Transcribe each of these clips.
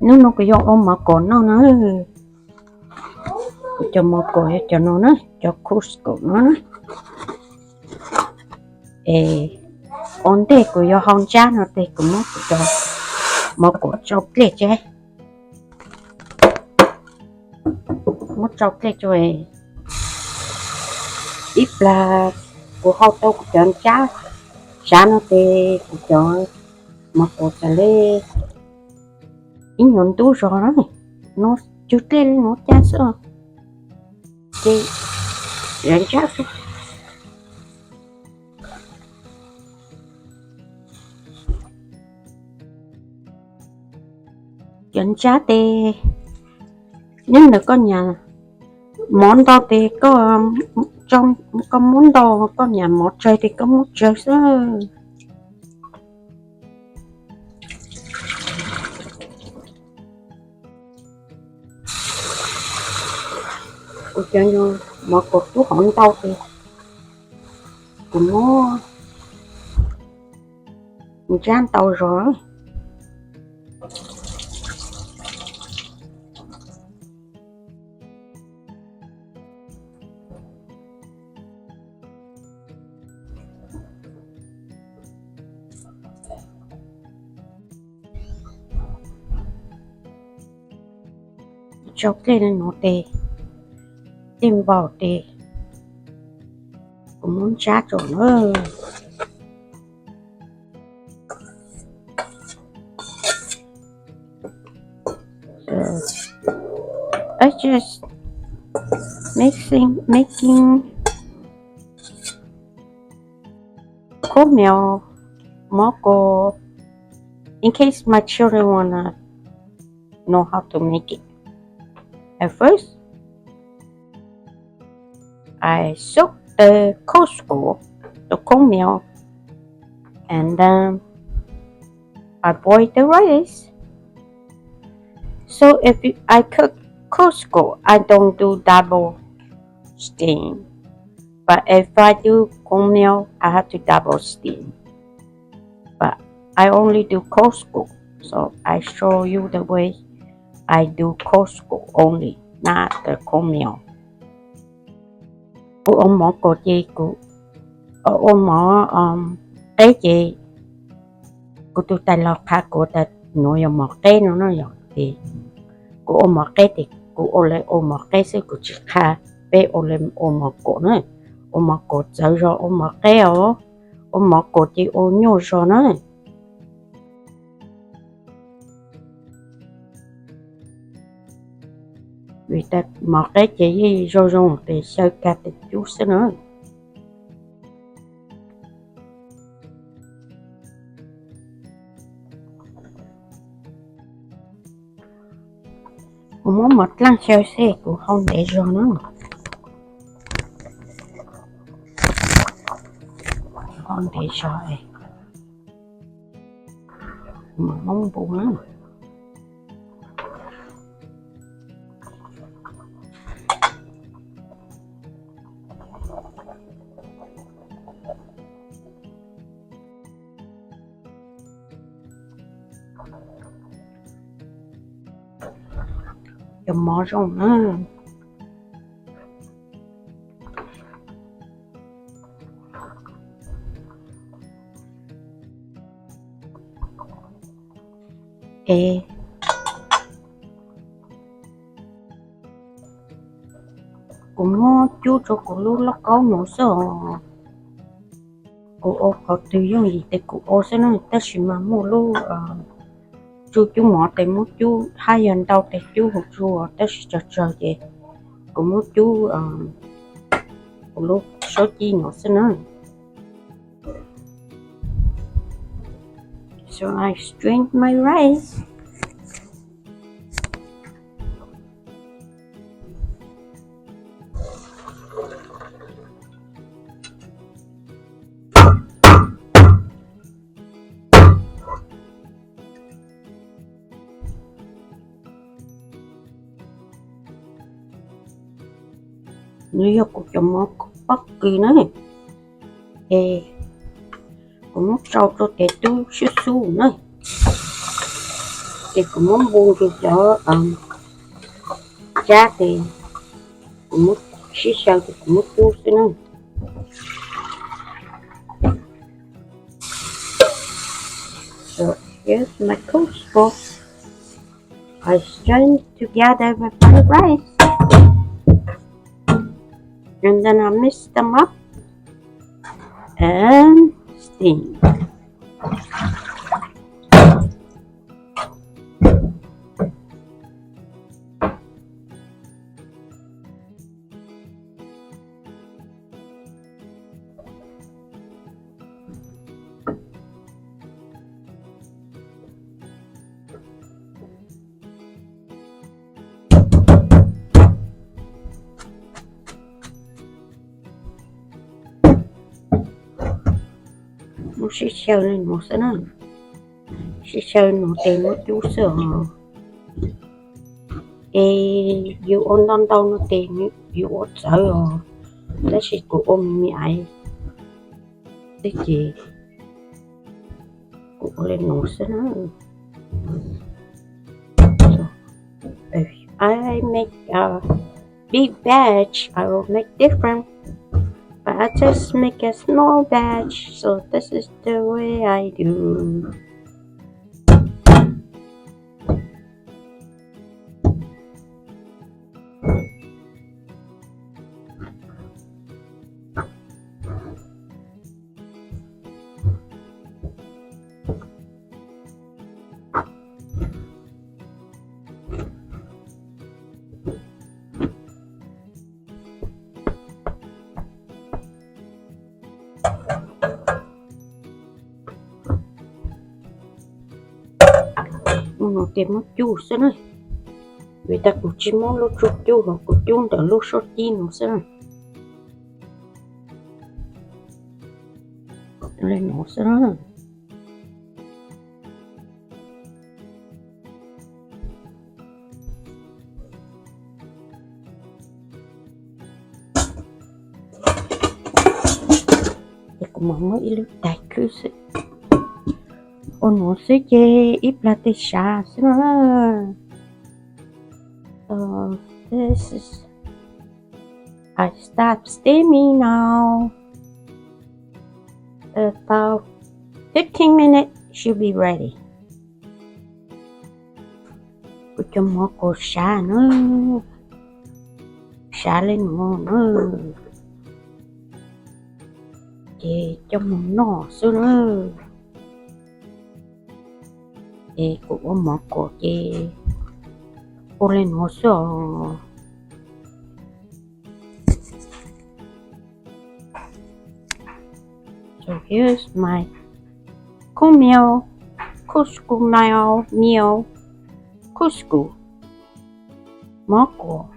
Hnub no kuv yuav ua mov kom noj na. Kuv cov mov kom yog cov no na, cov Costco no na. Es ua ntej kuv yuav hau ntsab no ces kuv muab kuv cov mov kom tsau dlej tso. Muab tsau dlej tso, ib plag kuv hau tau kuv cov ntsab sav no ces kuv cov mov kom txawm li ib nyuag ntub zog na. No cug dlej li no cas xwb ces yuav ntsab xwb. Cov ntsab tes nyob ntawm koj nyam mov ntau tes koj, koj muab ntau, koj nyam mov tsawg tes koj muab tsawg xwb. Kuv cov mov kom tub hauv ntau tes kuv muab ntsab ntau zog. Tsau dlej li no tes, dlej npaum tes kuv muab ntsab tso na. So, I just mixing, making cornmeal mov kom in case my children wanna know how to make it. At first, I soak the Costco, the cornmeal, and then I boil the rice. So if you- I cook Costco, I don't do double steam. But if I do cornmeal, I have to double steam. But I only do Costco, so I show you the way I do Costco only, not the cornmeal. Kuv ua mov kom ces kuv ua mov qeb ces kuv tus tais laus qha kuv tas nuav yog mov qeb no no yog ces kuv ua mov qeb ces kuv ua le ua mov qeb xwb kuv tsis qha peb ua le ua mov kom na. Ua mov kom txawv zog ua mov qeb os, ua mov kom ces ua nyuaj zog na. Vim tas mov qeb ces yeej zoo zoo tes xyaw kag tes cub xwb na. Kuv muab mov dlaaj xyaw xwb kuv hau ntev zog na. Hau ntev zog, mov Hmoob npu na. Cov mov zoo na. Es kuv muab cub rau kuv lub lauj kaub nuav xwb os. Kuv ua qhov twg yooj yim tes kuv ua xwb na, tab sis mas muaj lub tsuj cub mov tes muab cub hab yog ntau tes cub huv tsuag, tab sis tsawg tsawg ces kuv muab cub kuv lub saub cib nuav xwb na. So I strained my rice. Nws yog kuv cov mov pob kws na, es kuv muab tsau rau tes tub sib xub na. Ces kuv muab npu rau cov tsab ces kuv muab sib xyaw ces kuv muab cub xwb na. So here's my couscous. I strained together with my rice. And then I mix them up and steam. Muab sib xyaw li no xwb na. Sib xyaw no ces muab cub xwb os. Es yus ua ntau ntau no ces yus ua txawv os, tab sis kuv ua me me aiv xwb ces kuv ua li no xwb na. I make a big batch, I will make different, but I just make a small batch, so this is the way I do. Ua no ces muab cub xwb na, vim tas kuv tsis muab lub tsho cub hos, kuv cub ntawm lub suab cib no xwb na. Li no xwb na. Ces kuv mam muab ib lub tais khwb xwb. Ua no xwb ces ib plag tej sav xwb na. So this is, I start steaming now. About fifteen minutes should be ready. Kuv cov mov kuv sav na, sav li no na, ces coj mus noj xwb na. Ces kuv ua mov kuv ces ua li no xwb os. So here's my cornmeal, couscous meal, meal, couscous, mov kuv.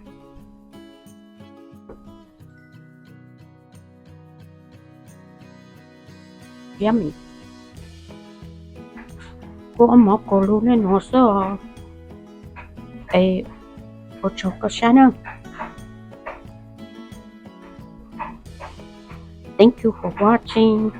Yummy. Kuv ua mov kuv lug li no xwb os. Es ua tsaug koj saib na. Thank you for watching.